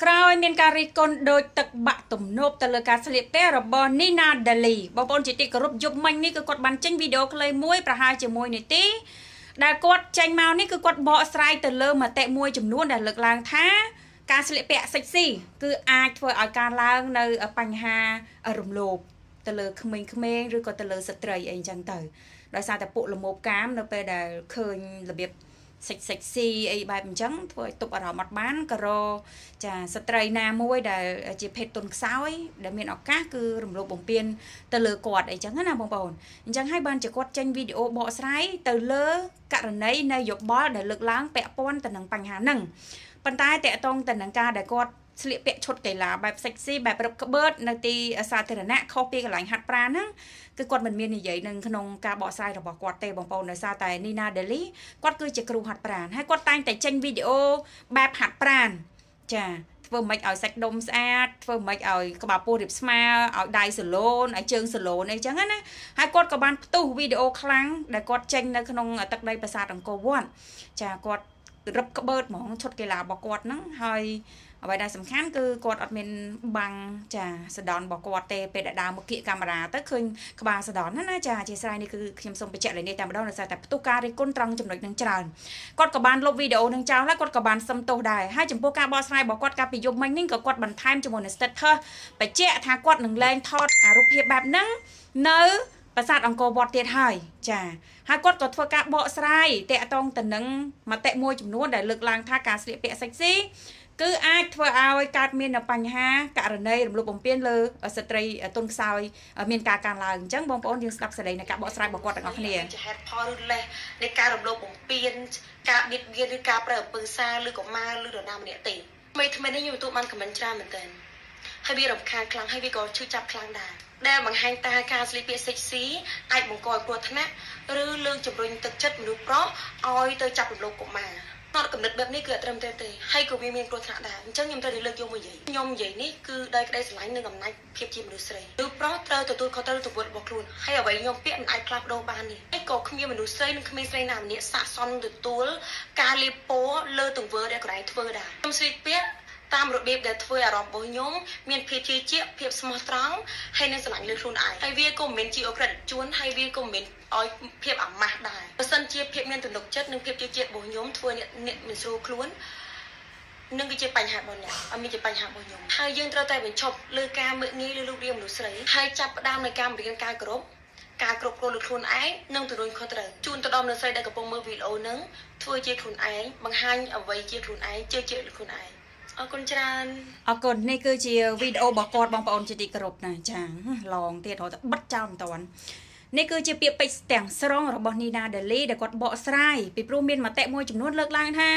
ក្រោយមានការរិះគន់ដោយទឹកបាក់ទំនប់ទៅលើការស្លៀកពាក់របស់ Nina Daly បងប្អូនជាទីគោរពយប់មិញនេះគឺគាត់បានចេញវីដេអូខ្លីមួយប្រហែលជាមួយនាទីដែលគាត់ចេញមកនេះគឺគាត់បកស្រាយទៅលើមតិមួយចំនួនដែលលើកឡើងថាការស្លៀកពាក់សិចស៊ីគឺអាចធ្វើឲ្យការឡើងនៅបញ្ហារំលោភទៅលើក្មេងៗឬក៏ទៅលើស្ត្រីអីចឹងទៅដោយសារតែពួកលមោបកាមនៅពេលដែលឃើញរបៀបសិចសិចស៊ីអីបែបអញ្ចឹងធ្វើឲ្យទប់អារម្មណ៍អត់បានក៏រចាស្ត្រីណាមួយដែលជាភេទទុនខ្សោយដែលមានឱកាសគឺរំលោភបំពានទៅលើគាត់អីចឹងណាបងប្អូនអញ្ចឹងហើយបានជាគាត់ចេញវីដេអូបកស្រាយទៅលើករណីនៃយោបល់ដែលលើកឡើងពាក់ព័ន្ធទៅនឹងបញ្ហាហ្នឹងប៉ុន្តែតកតងទៅនឹងការដែលគាត់ស្លៀកពាក់ឈុតកីឡាបែបសិចស៊ីបែបរឹបក្បឺតនៅទីសាធារណៈខុសពីកន្លែងហាត់ប្រាណហ្នឹងគឺគាត់មិនមាននិយាយនឹងក្នុងការបកស្រាយរបស់គាត់ទេបងប្អូនដោយសារតែ Nina Daly គាត់គឺជាគ្រូហាត់ប្រាណហើយគាត់តែងតែចេញវីដេអូបែបហាត់ប្រាណចាធ្វើម៉េចឲ្យសាច់ដុំស្អាតធ្វើម៉េចឲ្យក្បាលពោះរៀបស្មើឲ្យដៃសឡូនឲ្យជើងសឡូនអីចឹងណាហើយគាត់ក៏បានផ្ទុះវីដេអូខ្លាំងដែលគាត់ចេញនៅក្នុងទឹកដីប្រាសាទអង្គរវត្តចាគាត់រឹបក្បឺតហ្មងឈុតកីឡារបស់គាត់ហ្នឹងហើយអ្វីដែលសំខាន់គឺគាត់អត់មានបាំងចាសដនរបស់គាត់ទេពេលដែលដើរមកគៀកកាមេរ៉ាទៅឃើញក្បាលសដនណាណាចាអធិស្ឋាននេះគឺខ្ញុំសូមបញ្ជាក់លើនេះតែម្ដងដោយសារតែផ្ទុះការរិះគន់ត្រង់ចំណុចនឹងច្រើនគាត់ក៏បានលុបវីដេអូនឹងចោលហើយគាត់ក៏បានសុំទោសដែរហើយចំពោះការបកស្រាយរបស់គាត់កាលពីយប់មិញនេះក៏គាត់បន្ថែមជាមួយនឹង status បញ្ជាក់ថាគាត់នឹងលែងថតអារូបភាពបែបហ្នឹងនៅប្រាសាទអង្គរវត្តទៀតហើយចាហើយគាត់ក៏ធ្វើការបកស្រាយតាក់ទងទៅនឹងមតិមួយចំនួនដែលលើកឡើងថាការស្លៀកពាក់សិចស៊ីគឺអាចធ្វើឲ្យកើតមានបញ្ហាករណីរំលោភបំពានលើស្ត្រីទុនខ្សោយមានការកើនឡើងអញ្ចឹងបងប្អូនយើងស្ដាប់សេរីនៃការបកស្រាយរបស់គាត់ទាំងអស់គ្នាជាហេតុផលឬលេសនៃការរំលោភបំពានការបៀតបៀនឬការប្រើអំពើសារឬកុមារឬនរណាម្នាក់ទេថ្មីថ្មីនេះខ្ញុំទទួលបានខមមិនច្រើនមែនទែនហើយវារំខានខ្លាំងហើយវាក៏ឈឺចាប់ខ្លាំងដែរដែលបង្ហាញថាការស្លៀកពាក់សិចស៊ីអាចបង្កឲ្យគ្រោះថ្នាក់ឬលើកជំរុញទឹកចិត្តមនុស្សប្រុសឲ្យទៅចាប់រំលោភកុមារតើកំណត់បែបនេះគឺអត់ត្រឹមត្រូវទេហើយក៏វាមានគ្រោះថ្នាក់ដែរអញ្ចឹងខ្ញុំត្រូវលើកយកមកនិយាយខ្ញុំនិយាយនេះគឺដោយក្តីស្រឡាញ់និងអំណាចភាពជាមនុស្សស្រីឬប្រុសត្រូវទទួលខុសត្រូវទង្វើរបស់ខ្លួនហើយអ្វីខ្ញុំពាក្យមិនអាចផ្លាស់ប្ដូរបាននេះហើយក៏គ្មានមនុស្សស្រីនិងគ្មានស្រីណាម្នាក់ស័ក្តិសមទទួលការលាបពណ៌លើទង្វើដែលខ្លួនឯងធ្វើដែរខ្ញុំស្លៀកពាក់តាមរបៀបដែលធ្វើអារម្មណ៍របស់ខ្ញុំមានភាពជឿជាក់ភាពស្មោះត្រង់ហើយនឹងស្រឡាញ់លើខ្លួនឯងហើយវាក៏មិនមែនជាអក្រិតជនហើយវាក៏មិនមែនឲ្យភាពអាម៉ាស់ដែរបើសិនជាភាពមានទំនុកចិត្តនិងភាពជឿជាក់របស់ខ្ញុំធ្វើអ្នកមិនស្រួលខ្លួននឹងគឺជាបញ្ហារបស់អ្នកអត់មានជាបញ្ហារបស់ខ្ញុំហើយយើងត្រូវតែបញ្ឈប់លើការមើលងាយលើរូបរាងមនុស្សស្រីហើយចាប់ផ្ដើមនៃការបង្រៀនការគោរពការគ្រប់គ្រងលើខ្លួនឯងនិងទទួលខុសត្រូវជូនទៅដល់មនុស្សស្រីដែលកំពុងមើលវីដេអូនឹងធ្វើជាខ្លួនឯងបង្ហាញអ្វីជាខ្លួនឯងជឿជាក់លើខ្លួនឯងអរគុណច្រើនអរគុណនេះគឺជាវីដេអូរបស់គាត់បងប្អូនជាទីគោរពណាចាឡងទៀតរហូតបិទចោលមិនតាន់នេះគឺជាពាក្យពេចន៍ទាំងស្រុងរបស់ Nina Daly ដែលគាត់បកស្រាយពីព្រោះមានមតិមួយចំនួនលើកឡើងថា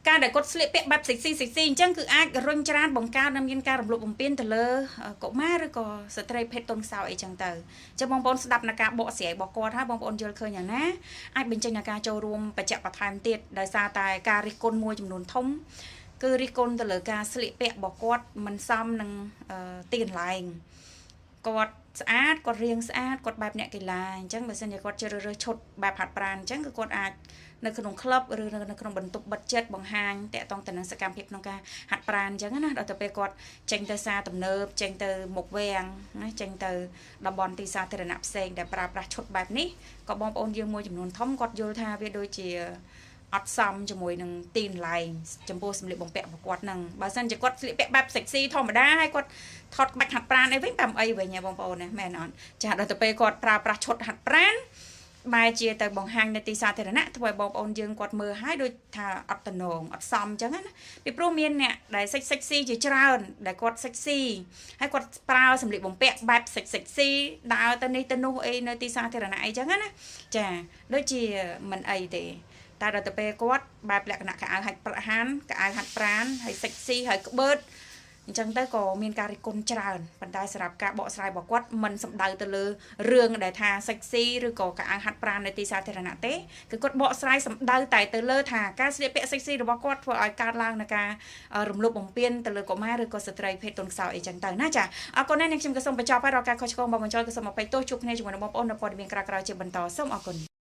ការដែលគាត់ស្លៀកពាក់បែបសិចស៊ីសិចស៊ីអញ្ចឹងគឺអាចរុញច្រានបង្កើតនិងមានការរំលោភបំពានទៅលើកុមារឬក៏ស្ត្រីភេទទុនខ្សោយអីចឹងទៅអញ្ចឹងបងប្អូនស្ដាប់នៅការបកស្រាយរបស់គាត់ហើយបងប្អូនយល់ឃើញយ៉ាងណាអាចបញ្ចេញនៅការចូលរួមបញ្ជាក់បន្ថែមទៀតដោយសារតែការរិះគន់មួយចំនួនធំគឺរិះគន់ទៅលើការស្លៀកពាក់របស់គាត់មិនសមនឹងទីកន្លែងគាត់ស្អាតគាត់រៀងស្អាតគាត់បែបអ្នកកីឡាអញ្ចឹងបើសិនជាគាត់ជ្រើសរើសឈុតបែបហាត់ប្រាណអញ្ចឹងគឺគាត់អាចនៅក្នុងក្លឹបឬនៅក្នុងបន្ទប់បិទចិត្តបង្ហាញតាក់ទងទៅនឹងសកម្មភាពក្នុងការហាត់ប្រាណអញ្ចឹងណាដល់ទៅពេលគាត់ចេញទៅសារទំនើបចេញទៅមុខវាំងណាចេញទៅតំបន់ទីសាធារណៈផ្សេងដែលប្រើប្រាស់ឈុតបែបនេះក៏បងប្អូនយើងមួយចំនួនធំគាត់យល់ថាវាដូចជាអត់សមជាមួយនឹងទីកន្លែងចំពោះសម្លៀកបំពាក់របស់គាត់ហ្នឹងបើសិនជាគាត់ស្លៀកពាក់បែបសិចស៊ីធម្មតាហើយគាត់ថតក្បាច់ហាត់ប្រាណអីវិញបែបអីវិញបងប្អូនណាមែនអត់ចាដល់ទៅពេលគាត់ប្រើប្រាស់ឈុតហាត់ប្រាណបែរជាទៅបង្ហាញនៅទីសាធារណៈធ្វើឲ្យបងប្អូនយើងគាត់មើលហើយដូចថាអត់តំណងអត់សមអញ្ចឹងណាពីព្រោះមានអ្នកដែលសិចសិចស៊ីជាច្រើនដែលគាត់សិចស៊ីហើយគាត់ប្រើសម្លៀកបំពាក់បែបសិចសិចស៊ីដើរទៅនេះទៅនោះអីនៅទីសាធារណៈអីចឹងណាចាដូចជាមិនអីទេតែដល់ទៅពេលគាត់បែបលក្ខណៈកៅអៅហាត់ប្រាណកៅអៅហាត់ប្រាណហើយសិចស៊ីហើយក្បឺតអញ្ចឹងទៅក៏មានការរិះគន់ច្រើនប៉ុន្តែសម្រាប់ការបកស្រាយរបស់គាត់មិនសំដៅទៅលើរឿងដែលថាសិចស៊ីឬក៏កៅអៅហាត់ប្រាណនៅទីសាធារណៈទេគឺគាត់បកស្រាយសំដៅតែទៅលើថាការស្លៀកពាក់សិចស៊ីរបស់គាត់ធ្វើឲ្យកើតឡើងនៅការរំលោភបំពានទៅលើកុមារឬក៏ស្ត្រីភេទទុនខ្សោយអីចឹងទៅណាចាអរគុណណាស់នាងខ្ញុំក៏សូមបញ្ចប់ហើយរាល់ការខុសឆ្គងបងបញ្ចុលក៏សូមអភ័យទោសជួបគ្នាជាមួយនឹងបងប្អូននៅព័ត៌មានក្រោយៗជាបន្តសូមអរគុណ។